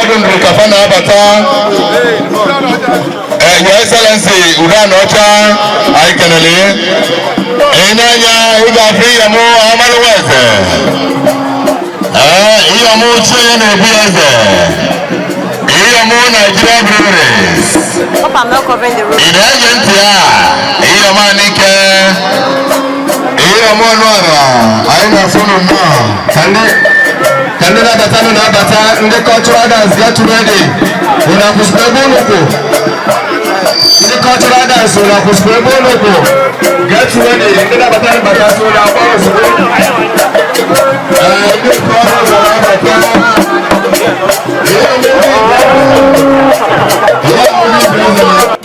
Ọdụ Nri ka fa na-abata. Your Excellency Udo Anaọcha, anyị kelele. Ị na-anya, ị ga-afụ Iyom Amalụwa eze. Ee, Iyom ochie ya na-ebu eze. Iyom Nigeria Breweries. Hope I'm not covering the road. Ị na-ege ntị a? Iyom Anike, Iyom Ọnụara, anyị na-asụ unu nnọọ. Ka ndị na-abata nụ na-abata, ndị cultural dance, get ready. Unu akwụsịrị ebe unu kwụ? Ndị cultural dance, unu akwụsịrị ebe unu kwụ? Get ready. Ndị na-abata nụ bata, so unu agba ozugbo. Ee, ndị otu ọrụ ụzọ na-abata. Ihe ndị president.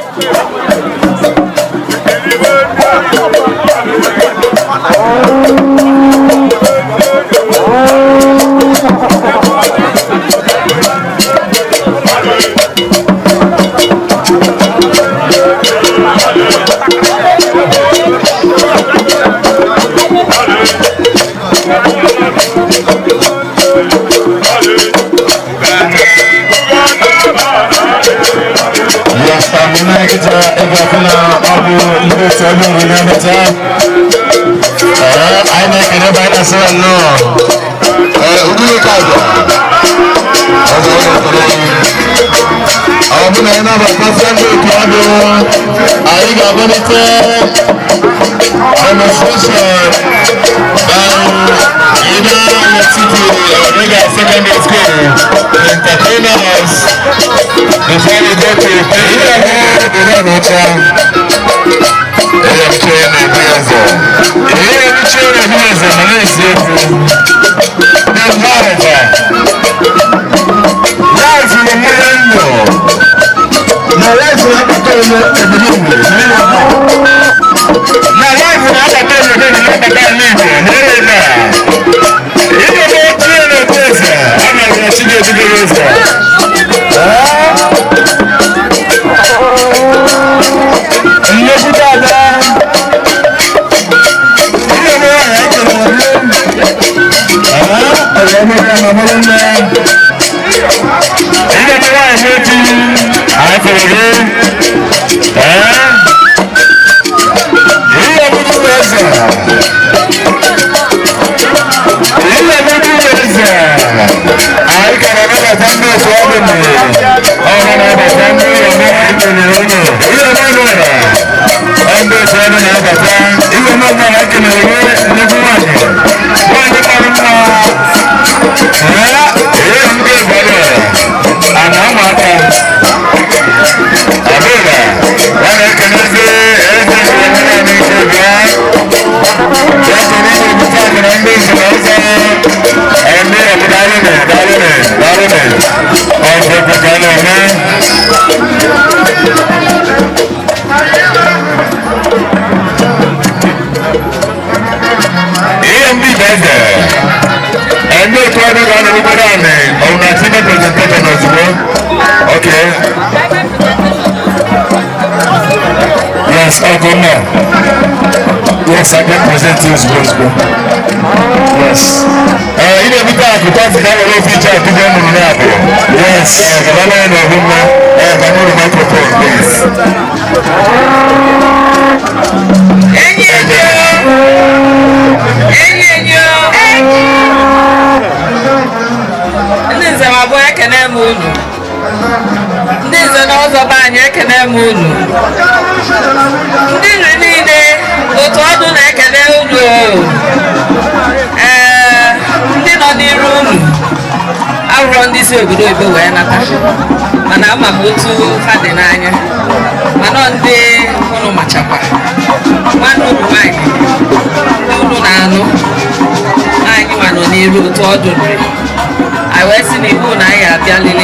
Yes, na-eketa ebe ọkụ na ọ bụ ndị otu ebe nri na-abata. Ee, anyị na-ekele ebe anyị na-asị ya nnọọ. Ee, udiri ka abịa. Ọzọ ọ ga-ekele anyị. Ọ bụ na anyị na-abatasị ndị otu ọdụ, anyị ga-amalite demonstration by Ida City Omega Secondary School to entertain us before we go to Ida Udo Anaọcha. Ihe mche na-ebu eze. Ihe mche na-ebu eze ma na-esi okwu. The life. Life na mmiri ndụ. Na life na-akpata onye obodo Igbo. Na life na-akpata obodo Igbo, na-akpata ala Igbo. Na-ere ebe a. Ihe bụ ochie na-ebu eze. A na-aga chi ga-edubere eze. Nnukwu ada. Ihe bụ aha ekele ọrụ. Ee, ọrụ ya na bụrụ nne. Ihe bụ nwaanyị n'otu. Anyị fụrụ gị. Ee. Ihe bụ eze. Ihe bụ eze. Anyị kara nabata ndị otu ọdụ mmiri. Ọ na-abata ndị ome ekelere unu. Ihe ọma nọrọ. Ndị otu ọdụ na-abata. Ihe ọma nọrọ, ekelere gị, nnukwu nwaanyị. Nwaanyị mara mma. Ee, ihe ndị obodo. A na-ama aka. Abụla, ya na-ekelezi eze omenala ike bịa. Ya kere ebute akara ndị nze na ọzọ. Ndị obodo, daalụnụ, daalụnụ, daalụnụ. Ọzọ ekwe ka a na-eme. Ihe ndị Igbo eze. Ndị otu ọdụ ga-anọrọgodo anị, ọ bụ na chime presentation ozugbo. Okay. Yes, I'll now. Yes, I can present you ozugbo ozugbo. Yes. Ee, ị na-ebute akụ tọsị ka were ofe iche atụgo nnụnụ na-abụ. Yes. Ee, gaba na ya ọbụ mma. Ee, gbanye ụlọ microphone, please. Enyi enyi enyi enyi, ndị nze m abụọ, ekene m unu. Ndị nze na ọzọ be anyị, ekene m unu. Ndị nri niile, otu ọdụ na-ekene unu. Ee, ndị nọ n'iru unu arụrọ ndị si obodo oyibo wee nata, mana ama m otu ha dị n'anya, mana ọ ndị unu machakwa nwanne unu nwaanyị, ndị unu na-anụ anyị nwa nọ n'iru otu ọdụ nri. Anyị wee sị na iwu na anyị abịa lele.